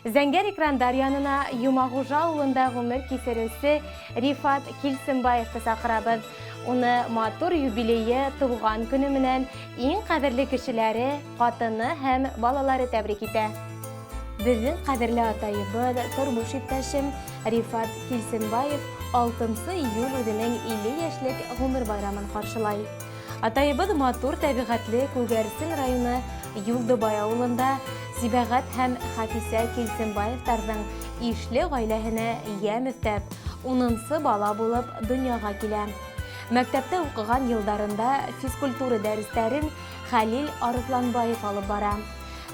Зәңгәр экрандар янына Йомағужа ауылында ғүмер кисереүсе Рифат Килсенбаевты саҡырабыҙ. Уны матур юбилейы, тыуған көнө менән иң ҡәҙерле кешеләре, ҡатыны һәм балалары тәбрик итә. Беҙҙең ҡәҙерле атайыбыҙ, тормош иптәшем Рифат Килсенбаев 6 июль үҙенең 50 йәшлек ғүмер байрамын ҡаршылай. Атайыбыҙ матур тәбиғәтле Күгәрсен районы Юлдыбай ауылында Сибәғәт һәм Хәфисә Килсенбаевтарҙың ишле ғаиләһенә йәм өҫтәп, унынсы бала булып донъяға килә. Мәктәптә уҡыған йылдарында физкультура дәрестәрен Хәлил Арыҫланбаев алып бара.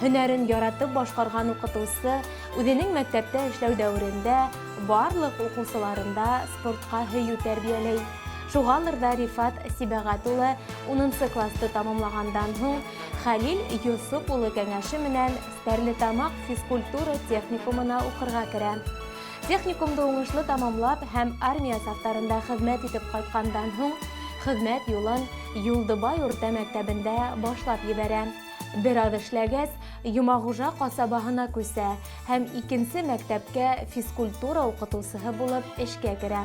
Һөнәрен яратып башҡарған уҡытыусы үҙенең мәктәптә эшләү дәүерендә барлыҡ уҡыусыларында спортҡа һөйөү тәрбиәләй. Шуғалыр ҙа Рифат Сибәғәт улы унынсы класты тамамлағандан һуң Хәлил Йосоп улы кәңәше менән Стәрлетамаҡ физкультура техникумына уҡырға керә. Техникумды уңышлы тамамлап һәм армия сафтарында хеҙмәт итеп ҡайтҡандан һуң хеҙмәт юлын Юлдыбай урта мәктәбендә башлап ебәрә. Бер аҙ эшләгәс, Йомағужа ҡасабаһына күсә һәм икенсе мәктәпкә физкультура уҡытыусыһы булып эшкә керә.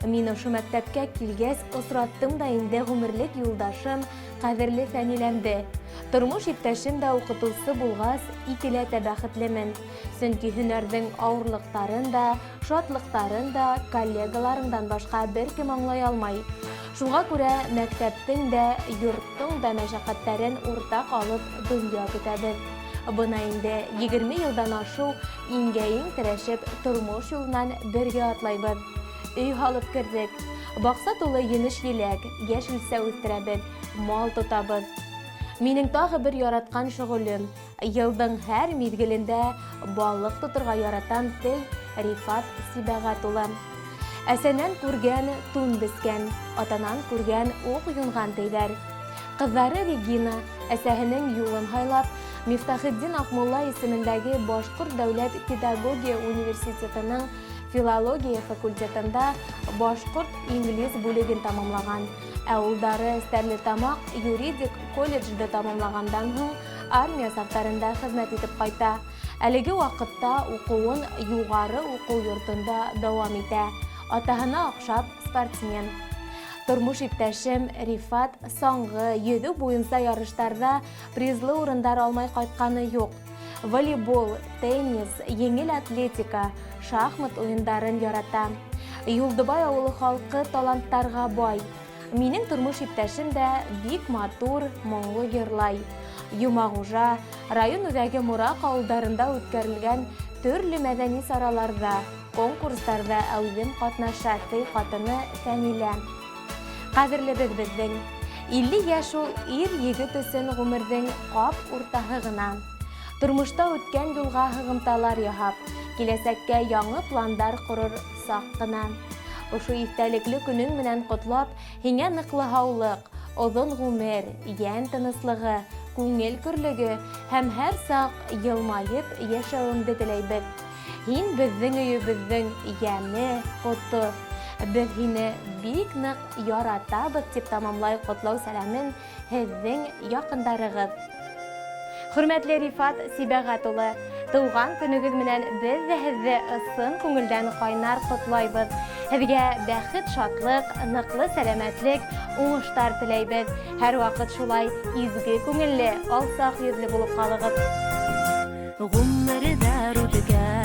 Мин ошо мәктәпкә килгәс осраттым да инде ғүмерлек юлдашым, ҡәҙерле Фәниләмде. Тормош иптәшем дә уҡытыусы булғас, икеләтә бәхетлемен. Сөнки һөнәрҙең ауырлыҡтарын да, шатлыҡтарын да коллегаларыңдан башҡа бер кем аңлай алмай. Шуға күрә мәктәптең дә, йорттоң да мәшәҡәттәрен уртаҡ алып донъя көтәбеҙ. Бына инде 20 йылдан ашыу иңгә-иң терәшеп тормош юлынан бергә атлайбыҙ. Өй һалып керҙек. Баҡса тулы емеш-еләк, йәшелсә үҫтерәбеҙ, мал тотабыҙ. Минең тағы бер яратҡан шөғөлөм, йылдың һәр миҙгелендә балыҡ тоторға яратам, ти Рифат Сибәғәт улы. Әсәнән күргән тун бескән, атанан күргән уҡ юнған, тейҙәр. Ҡыҙҙары Регина, әсәһенең юлын һайлап, Мифтахетдин Аҡмулла исемендәге Башҡорт дәүләт педагогия университетының филология факультетында башҡорт-инглиз бүлеген тамамлаған. Ә улдары Стәрлетамаҡ юридик колледжды тамамлағандан һуң армия сафтарында хеҙмәт итеп ҡайта. Әлеге ваҡытта уҡыуын юғары уҡыу йортонда дауам итә. Атаһына оҡшап спортсмен. Тормош иптәшем Рифат саңғы, йөҙөү буйынса ярыштарҙа призлы урындар алмай ҡайтҡаны юҡ. Волейбол, теннис, еңел атлетика, шахмат уйындарын ярата. Юлдыбай ауылы халҡы таланттарға бай. Минең тормош иптәшем дә бик матур, моңло йырлай. Йомағужа, район үҙәге Мораҡ ауылдарында үткәрелгән төрлө мәҙәни сараларҙа, конкурстарҙа әүҙем ҡатнаша, ти ҡатыны Фәнилә. Ҡәҙерлебеҙ беҙҙең. 50 йәш ул ир егет өсөн ғүмерҙең ҡап уртаһы ғына. Тормошта үткән юлға һығымталар яһап, киләсәккә яңы пландар ҡорор саҡ ҡына. Ошо иҫтәлекле көнөң менән ҡотлап, һиңә ныҡлы һаулыҡ, оҙон ғүмер, йән тыныслығы, күңел көрлөгө һәм һәр саҡ йылмайып йәшәүеңде теләйбеҙ. Һин беҙҙең өйөбөҙҙөң йәме, ҡото. Беҙ һине бик ныҡ яратабыҙ, тип тамамлай ҡотлау сәләмен һеҙҙең яҡындарығыҙ. Хөрмәтле Рифат Сибәғәт улы, тыуған көнөгөҙ менән беҙ ҙә һеҙҙе ысын күңелдән ҡайнар ҡотлайбыҙ. Һеҙгә бәхет, шатлыҡ, ныҡлы сәләмәтлек, уңыштар теләйбеҙ. Һәр ваҡыт шулай изге күңелле, алсаҡ йөҙлө булып ҡалығыҙ. Ғүмерҙәр үткән.